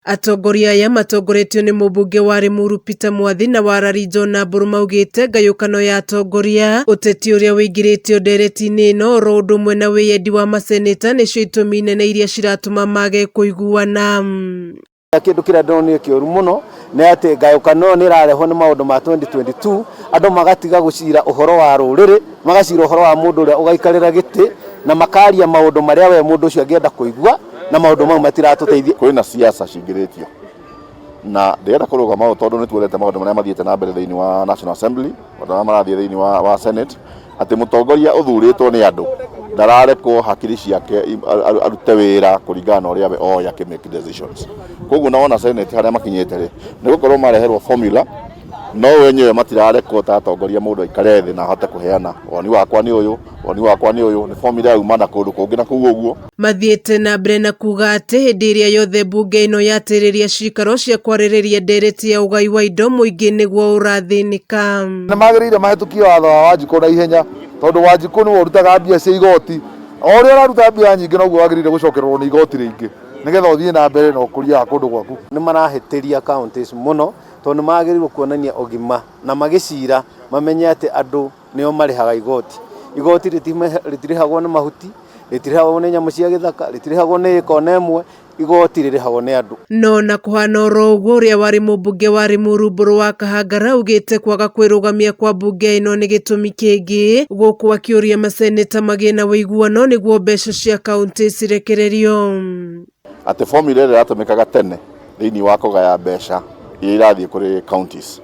Atongoria aya matongoretio nĩ mũmbunge wa Limuru Peter Mwathi na wa Rarijo na Mbũrũ maugĩte ngayũkano ya atongoria, ũteti ũrĩa ũingĩrĩtio ndereti-inĩ ĩno oro ũndũ ũmwe na wĩyendi wa maseneta nĩcio itũmi nene iria ciratũma mage kũiguana. Kĩndũ kĩrĩa ndĩronire kĩũru mũno nĩ atĩ ngayũkano ĩyo nĩ ĩrarehwo nĩ maũndũ ma 2022, andũ magatiga gũcira ũhoro wa rũrĩrĩ, magacira ũhoro wa mũndũ ũrĩa ũgaikarĩra gĩtĩ, na makaria maũndũ marĩa we mũndũ ũcio angĩenda kũigua, na maũndũ mau matiratũteithia. Kwĩna siasa cingĩrĩtio na ndĩrenda kũrũgama ũũ tondũ nĩ tuonete maũndũ marĩa mathiĩte na mbere thĩinĩ wa National Assembly, maũndũ marĩa marathiĩ thĩinĩ wa Senate, atĩ mũtongoria ũthurĩtwo nĩ andũ ndararekwo hakiri ciake arute wĩra kũringana na ũrĩa we oĩ akĩ make decisions. Koguo na wona Senate harĩa makinyĩte rĩ, nĩ gũkorwo mareherwo formula no wenyewe matirarekwo ta atongoria mũndũ aikare thĩ na ahote kũheana woni wakwa nĩ ũyũ, woni wakwa nĩ ũyũ, nĩ formula yauma na kũndũ kũngĩ na kũu ũguo. Mathiĩte na mbere na kuuga atĩ hĩndĩ ĩrĩa yothe mbunge ĩno yatĩrĩria cikaro cia kwarĩrĩria ndereti ya ũgai wa indo mũingĩ nĩguo ũrathĩnĩka. Nĩ magĩrĩire mahĩtũkie watho wa Wanjikũ na ihenya tondũ Wanjikũ nĩwe ũrutaga mbia cia igoti. O ũrĩa ũraruta mbia nyingĩ noguo wagĩrĩire gũcokererwo nĩ igoti rĩingĩ nĩgetha ũthiĩ na mbere na ũkũria wa kũndũ gwaku. Nĩ marahĩtĩria counties mũno tondũ nĩ magĩrĩirwo kuonania ũgima na magĩcira mamenye atĩ andũ nĩo marĩhaga igoti. Igoti rĩtirĩhagwo nĩ mahuti, rĩtirĩhagwo nĩ nyamũ cia gĩthaka, rĩtirĩhagwo nĩ ĩka ona ĩmwe, igoti rĩrĩhagwo nĩ andũ. No na kũhana oro ũguo ũrĩa warĩ mũmbunge wa Limuru Mbũrũ wa Kahangara augĩte kwaga kwĩrũgamia kwa mbunge ĩno nĩ gĩtũmi kĩngĩ gũkũ akĩũria maseneta magĩe na ũiguano nĩguo mbeca cia kauntĩ cirekererio. Atĩ formula ĩrĩa ĩratũmĩkaga tene thĩinĩ wa kũgaya mbeca iria irathiĩ kũrĩ counties,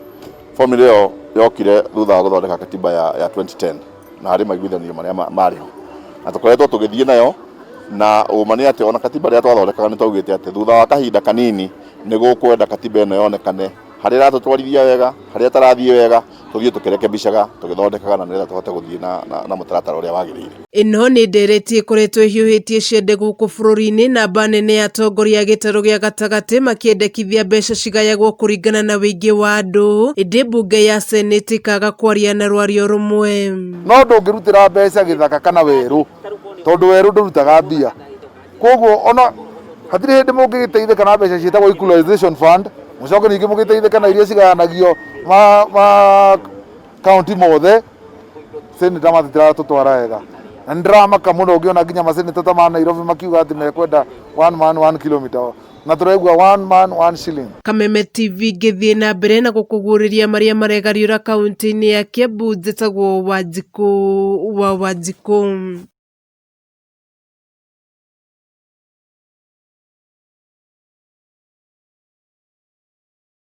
formula ĩyo yokire thutha wa gũthondeka katiba ya 2010 na harĩ maiguithanio marĩa marĩ ho na tũkoretwo tũgĩthiĩ nayo, na ũma nĩ atĩ ona katiba rĩrĩa twathondekaga nĩ twaugĩte atĩ thutha wa kahinda kanini nĩ gũkwenda katiba ĩno yonekane harĩa ĩratũtwarithia wega, harĩa ĩtarathiĩ wega, tũthiĩ tũkĩrekebishaga, tũgĩthondekaga na nĩgetha tũhote gũthiĩ na mũtaratara ũrĩa wagĩrĩire. Ĩno nĩ ndereti ĩkoretwo ĩhiũhĩtie ciande gũkũ bũrũri-inĩ, namba nene ya atongoria a gĩtarũ gĩa gatagatĩ makĩendekithia mbeca cigayagwo kũringana na ũingĩ wa andũ, ĩndĩ mbunge ya Senate ĩkaga kwaria na rwario rũmwe. No ndũngĩrutĩra mbeca gĩthaka kana werũ tondũ werũ ndũrutaga mbia. Koguo ona hatirĩ hĩndĩ mũngĩgĩteithĩka na mbeca ciĩtagwo equalization fund, mũcoke ningĩ mũgĩteithĩke na iria cigayanagio ma, ma kaunti mothe. Senator matitiratũtwara wega na nĩ ndĩramaka mũno ngĩona nginya maseneta ta ma Nairobi makiuga atĩ mekwenda one man one kilometer na tũraigua one man one shilling. Kameme TV ngĩthiĩ na mbere na gũkũguũrĩria marĩa maregariũra kaunti-inĩ ya Kiambu, njĩtagwo Wanjikũ wa Wanjikũ.